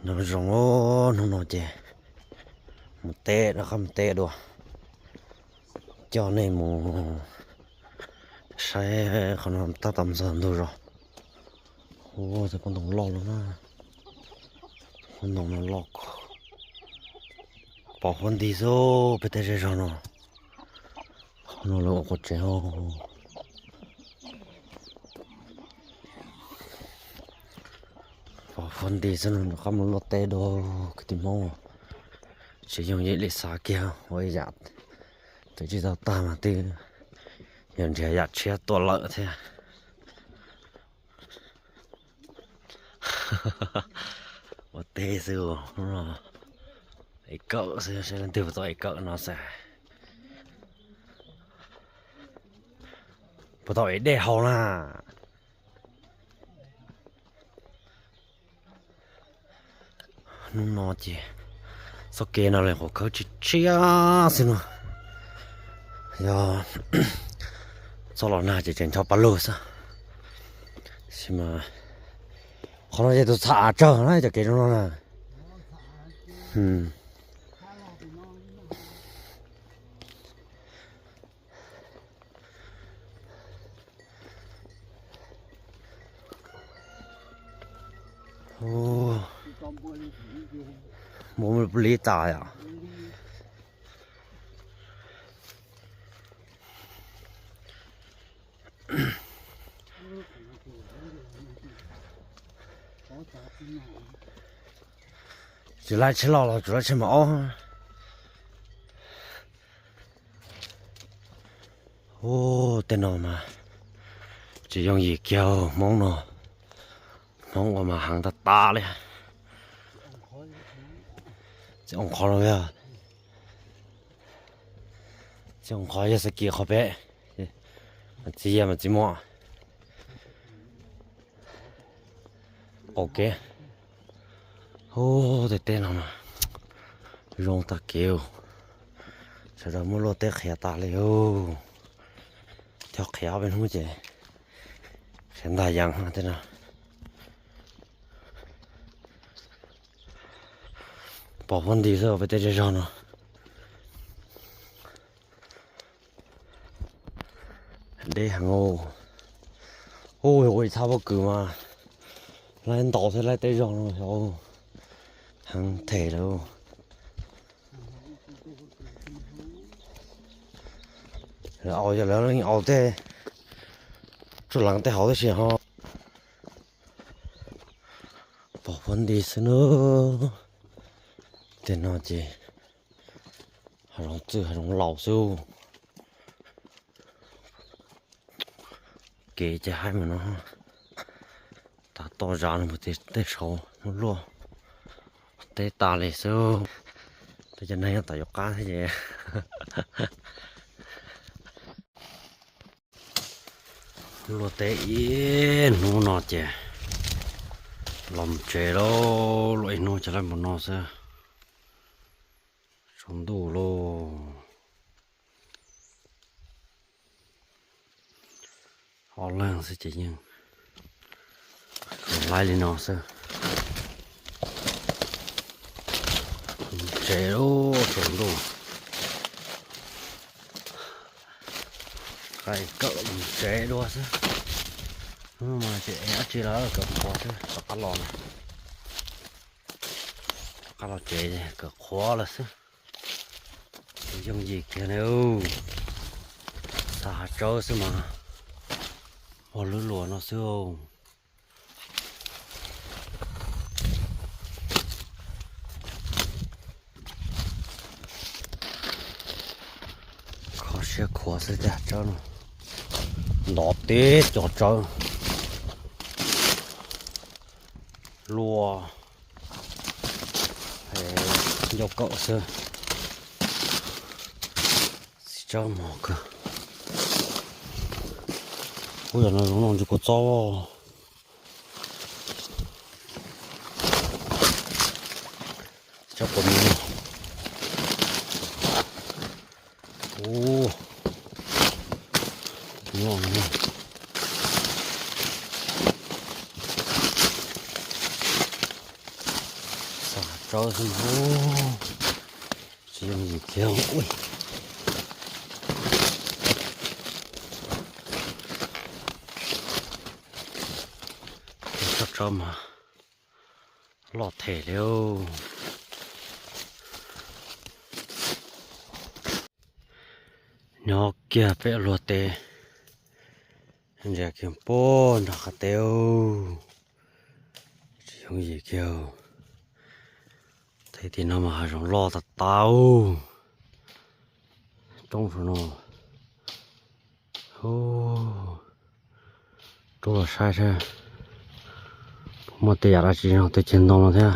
Nyob zoo, hnub no ces mus teb, rov qab mus teb dua. Coj nej mus saib qhov no tab tom ntxog ntug zos. Ua cov pob ntoo loj loj na, pob ntoo no loj kawg. Pom huab nti xwb peb tej zej zog no. Qhov no lawv ua qua tsev os. Pom huab nti xwb no rov qab mus luaj teb dua kwv tij Hmoob. Tsis yooj yim li xav kiag ua ib yam tseem tsis tau tag mas twb yog nrhiav yam tshiab tuaj lawm thiab. Ua teb xwb, ib kawm xwb, saib leej twg puas tau ib kawm no xwb. Puas tau ib dej haus na. Hnub no ces txoj kev no li qhov khawb tshiab tshiab xwb no. Yog txoj los nag ces tseem ncho pa lug xwb. Tab sis mas qhov no ces tus txhav tsawg na cov kev zoo no na. Muaj li tas yom. Tsis laib tsheb loj los tsis laib tsheb mos ob. Ub, tej no mas tsis yooj yim kiag Hmoob no. Hmoob ua mas heev tag tas li. Txiv oo qhov no yog, txiv oo qhov yog xav kiv qhov pem, txiv yam mas txiv muaj. Qaum kev. Ub, tej teb no mas zoo tag kev. Sawv daws muab luaj teb qhiav tas li. Cog qhiav ob peb hnub ces qhiav ntag yees tej no. Pom huab nti xwb peb tej zej zog no. Deb heev. Ub, ua ib thaj pob kws mas laib ntaus thiab laib tej zog no heev them lawm. Lawv aus yog lawv leej aus tej tsuj leev tej hauv tab sis ho pom huab nti xwb na. Tej no ces hav zoov txwj hav zoov laus xwb. Kev ces haib mus no, tav toj zas no mus tej saud muab luaj teb tas li xwb. Tej cov neeg nyob tom yuav qab thiab ces luaj teb ib hnub no ces los mus tsev lauj. Luaj ib hnub ces laib mus no xwb. Tsaus ntuj lauj. Ob leeg xwb ces yeej laib li no xwb. Tsev lauj, tsaus ntuj. Qaij kawm tsev dua xwb. Hnub no ces dab tsi los kawm qhuav xwb, rov qab los lawm. Rov qab los tsev kawm qhuav lawm xwb. Tsis yooj yim kiag na. Xav hav tsawb xwb mas muaj lub luam no xwb. Kho siab khuav xwb tiag, tsawb no ntov teb cov tsawb luaj. Ncauj kawm xwb, txiv tsawb mos kawg. Ub, yam no zoo no ntsis kua txob. Txiv tsawb quav mus. Ub, nyob no. rau xwb mas. Tsis yooj yim kiag. Tsob tsob mas loj them li. Nyob kiag pem luag teb, ntsia kiag puag nram qab teb. Tsis yooj yim kiag. Teb tim no mas hav zoov loj tas tas. Roob saum no. Rub los saib saib puas muaj tej yam dab tsi no, tej ceg ntoo no thiab.